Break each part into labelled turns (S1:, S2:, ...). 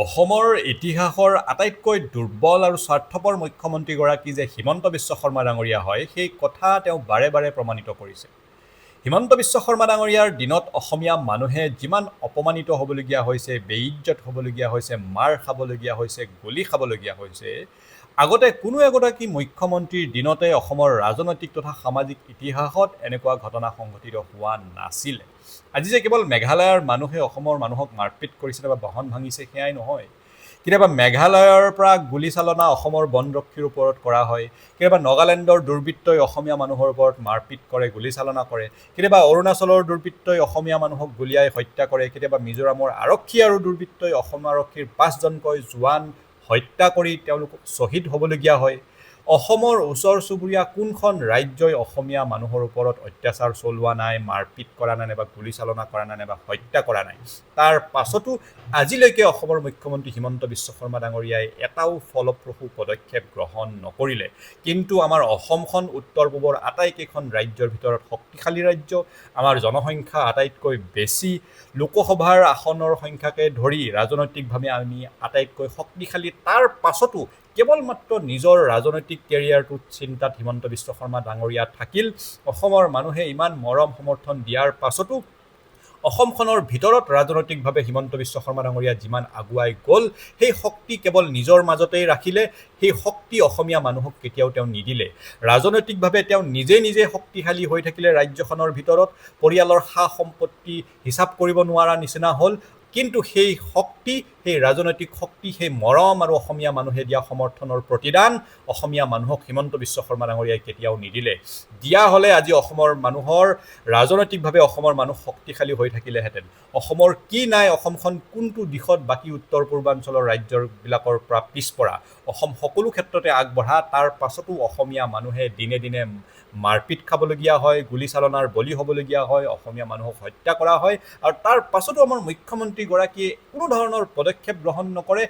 S1: অসমৰ ইতিহাসৰ আটাইতকৈ দুৰ্বল আৰু স্বাৰ্থপৰ মুখ্যমন্ত্ৰীগৰাকী যে হিমন্ত বিশ্ব শৰ্মা ডাঙৰীয়া হয়, সেই কথা তেওঁ বাৰে বাৰে প্ৰমাণিত কৰিছে। হিমন্ত বিশ্ব শৰ্মা ডাঙৰীয়াৰ দিনত অসমীয়া মানুহে যিমান অপমানিত হ'বলগীয়া হৈছে, বেইজ্জত হ'বলগীয়া হৈছে, মাৰ খাবলগীয়া হৈছে, গুলী খাবলগীয়া হৈছে, আগতে কোনো এগৰাকী মুখ্যমন্ত্ৰীৰ দিনতে অসমৰ ৰাজনৈতিক তথা সামাজিক ইতিহাসত এনেকুৱা ঘটনা সংঘটিত হোৱা নাছিলে। আজি যে কেৱল মেঘালয়ৰ মানুহে অসমৰ মানুহক মাৰপিট কৰিছে বা বাহন ভাঙিছে সেয়াই নহয়, কেতিয়াবা মেঘালয়ৰ পৰা গুলীচালনা অসমৰ বনৰক্ষীৰ ওপৰত কৰা হয়, কেতিয়াবা নগালেণ্ডৰ দুৰ্বৃত্তই অসমীয়া মানুহৰ ওপৰত মাৰপিট কৰে, গুলীচালনা কৰে, কেতিয়াবা অৰুণাচলৰ দুৰ্বৃত্তই অসমীয়া মানুহক গুলীয়াই হত্যা কৰে, কেতিয়াবা মিজোৰামৰ আৰক্ষী আৰু দুৰ্বৃত্তই অসম আৰক্ষীৰ পাঁচজনকৈ জোৱান হত্যা কৰি তেওঁলোকক শ্বহীদ হ'বলগীয়া হয়। অসমৰ ওচৰ চুবুৰীয়া কোনখন ৰাজ্যই অসমীয়া মানুহৰ ওপৰত অত্যাচাৰ চলোৱা নাই, মাৰপিট কৰা নাই বা গুলীচালনা কৰা নাই বা হত্যা কৰা নাই? তাৰ পাছতো আজিলৈকে অসমৰ মুখ্যমন্ত্ৰী হিমন্ত বিশ্ব শৰ্মা ডাঙৰীয়াই এটাও ফলপ্ৰসূ পদক্ষেপ গ্ৰহণ নকৰিলে। কিন্তু আমাৰ অসমখন উত্তৰ পূবৰ আটাইকেইখন ৰাজ্যৰ ভিতৰত শক্তিশালী ৰাজ্য, আমাৰ জনসংখ্যা আটাইতকৈ বেছি, লোকসভাৰ আসনৰ সংখ্যাকে ধৰি ৰাজনৈতিকভাৱে আমি আটাইতকৈ শক্তিশালী। তাৰ পাছতো কেৱল মাত্ৰ নিজৰ ৰাজনৈতিক কেৰিয়াৰটোত চিন্তাত হিমন্ত বিশ্ব শৰ্মা ডাঙৰীয়া থাকিল। অসমৰ মানুহে ইমান মৰম সমৰ্থন দিয়াৰ পাছতো অসমখনৰ ভিতৰত ৰাজনৈতিকভাৱে হিমন্ত বিশ্ব শৰ্মা ডাঙৰীয়া যিমান আগুৱাই গ'ল, সেই শক্তি কেৱল নিজৰ মাজতেই ৰাখিলে, সেই শক্তি অসমীয়া মানুহক কেতিয়াও তেওঁ নিদিলে। ৰাজনৈতিকভাৱে তেওঁ নিজে নিজে শক্তিশালী হৈ থাকিলে, ৰাজ্যখনৰ ভিতৰত পৰিয়ালৰ সা সম্পত্তি হিচাপ কৰিব নোৱাৰা নিচিনা হ'ল। কিন্তু সেই শক্তি, সেই ৰাজনৈতিক শক্তি, সেই মৰম আৰু অসমীয়া মানুহে দিয়া সমৰ্থনৰ প্ৰতিদান অসমীয়া মানুহক হিমন্ত বিশ্ব শৰ্মা ডাঙৰীয়াই কেতিয়াও নিদিলে। দিয়া হ'লে আজি অসমৰ মানুহৰ ৰাজনৈতিকভাৱে অসমৰ মানুহ শক্তিশালী হৈ থাকিলেহেঁতেন। অসমৰ কি নাই, অসমখন কোনটো দিশত বাকী উত্তৰ পূৰ্বাঞ্চলৰ ৰাজ্যবিলাকৰ পৰা পিছপৰা? অসম সকলো ক্ষেত্ৰতে আগবঢ়া। তাৰ পাছতো অসমীয়া মানুহে দিনে দিনে মাৰপিট খাবলগীয়া হয়, গুলীচালনাৰ বলি হ'বলগীয়া হয়, অসমীয়া মানুহক হত্যা কৰা হয় আৰু তাৰ পাছতো আমাৰ মুখ্যমন্ত্ৰীগৰাকীয়ে কোনো ধৰণৰ পদক্ষেপ গ্ৰহণ নকৰে,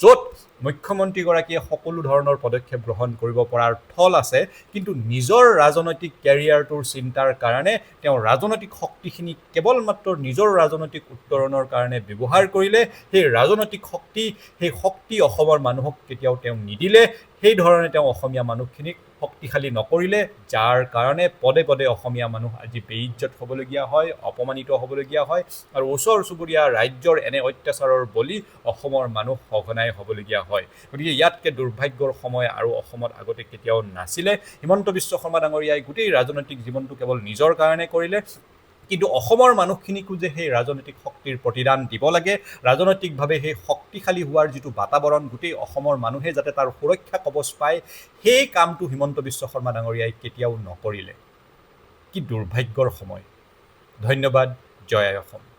S1: য'ত মুখ্যমন্ত্ৰীগৰাকীয়ে সকলো ধৰণৰ পদক্ষেপ গ্ৰহণ কৰিব পৰাৰ থল আছে। কিন্তু নিজৰ ৰাজনৈতিক কেৰিয়াৰটোৰ চিন্তাৰ কাৰণে তেওঁ ৰাজনৈতিক শক্তিখিনি কেৱল মাত্ৰ নিজৰ ৰাজনৈতিক উত্তৰণৰ কাৰণে ব্যৱহাৰ কৰিলে। সেই ৰাজনৈতিক শক্তি, সেই শক্তি অসমৰ মানুহক কেতিয়াও তেওঁ নিদিলে। সেই ধৰণে তেওঁ অসমীয়া মানুহখিনিক শক্তিশালী নকৰিলে, যাৰ কাৰণে পদে পদে অসমীয়া মানুহ আজি বেইজ্জত হ'বলগীয়া হয়, অপমানিত হ'বলগীয়া হয় আৰু ওচৰ চুবুৰীয়া ৰাজ্যৰ এনে অত্যাচাৰৰ বলি অসমৰ মানুহ সঘনাই হ'বলগীয়া হয়। গতিকে ইয়াতকৈ দুৰ্ভাগ্যৰ সময় আৰু অসমত আগতে কেতিয়াও নাছিলে। হিমন্ত বিশ্ব শৰ্মা ডাঙৰীয়াই গোটেই ৰাজনৈতিক জীৱনটো কেৱল নিজৰ কাৰণে কৰিলে, কিন্তু অসমৰ মানুহখিনিকো যে সেই ৰাজনৈতিক শক্তিৰ প্ৰতিদান দিব লাগে, ৰাজনৈতিকভাৱে সেই শক্তিশালী হোৱাৰ যিটো বাতাবৰণ, গোটেই অসমৰ মানুহে যাতে তাৰ সুৰক্ষা কৱচ পায়, সেই কামটো হিমন্ত বিশ্ব শৰ্মা ডাঙৰীয়াই কেতিয়াও নকৰিলে। কি দুৰ্ভাগ্যৰ সময়! ধন্যবাদ। জয় আই অসম।